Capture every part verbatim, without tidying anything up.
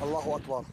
Allahu Ekber.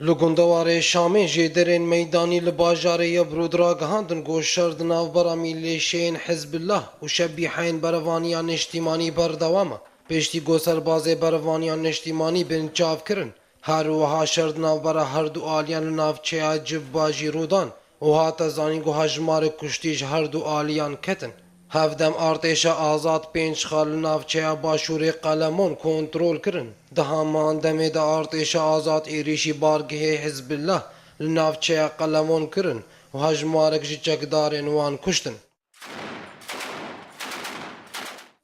Li gundewarê Şamê jêderên meydanî li bajarê Yebrûd ragihandin ku şer di navbera mîlîşeyên Hizbillah û şebîheyên berevaniya niştîmanî berdewam e. Piştî ku serbazê berevaniya niştîmanî bin çav kirin, her wiha şer di navbera her du aliyan li navçeya Civbajî rû dan û hate zanîn ku hejmarek kuştî ji her du aliyan ketin. Hevdem artêşa azad pênc xal li navçeya başûrê Qelemon kontrol kirin. Di heman demê de artêşa azad êrîşî bargehê Hizbillah li navçeya Qelemon kirin û hejmarek ji çekdarên wan kuştin.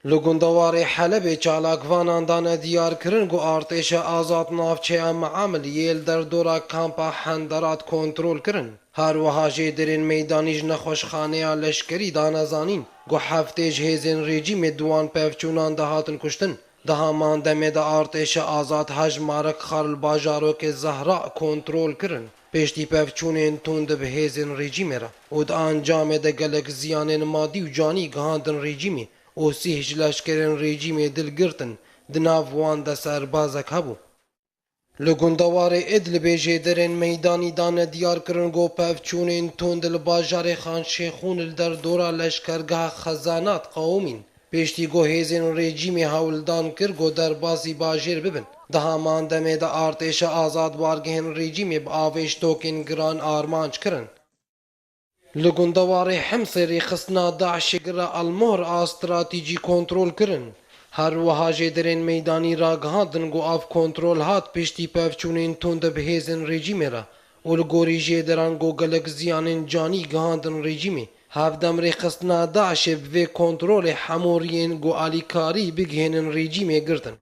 Li gundewarê Helebê çalakvanan dane diyar kirin ku artêşa azad navçeya Meamil yê li derdora kampa Henderat kontrol kirin. Her wiha jêderên meydanî ji nexweşxaneya leşkerî dane zanîn ku heftê ji hêzên rejîmê di wan pevçûnan de hatin kuştin. Di heman demê de artêşa azad hejmarek xal li bajarokê Zehra kontrol kirin. Piştî pevçûnên tund bi hêzên rejîmê re û di encamê de gelek ziyanên madî û canî gihandin rejîmê û sîh ji leşkerên rejîmê dil girtin, di nav wan de serbazek hebû. Li gundewarê Idlibê jêderên meydanî dane diyar kirin ku pevçûnên tund li bajarê Xan Şêxûn li derdora leşkergeha Xezanat qewimîn. Piştî ku hêzên rejîmê hewldan kir ku derbasî bajêr bibin. Di heman demê de artêşa azad bargehên rejîmê bi avêştokên giran armanc kirin. Li gundewarê Himsê rêxistina DAIŞê gire Elmohr a stratejî kontrol kirin. Her wiha jêderên meydanî ragihandin ku ev kontrol hat piştî pevçûnên tund bi hêzên rejîmê re û li gorî jêderan ku gelek ziyanên canî gihandin rejîmê. Hevdem rêxistina DAIŞê bi vê kontrolê hemû riyên ku alîkarî bigihênin rejîmê girtin.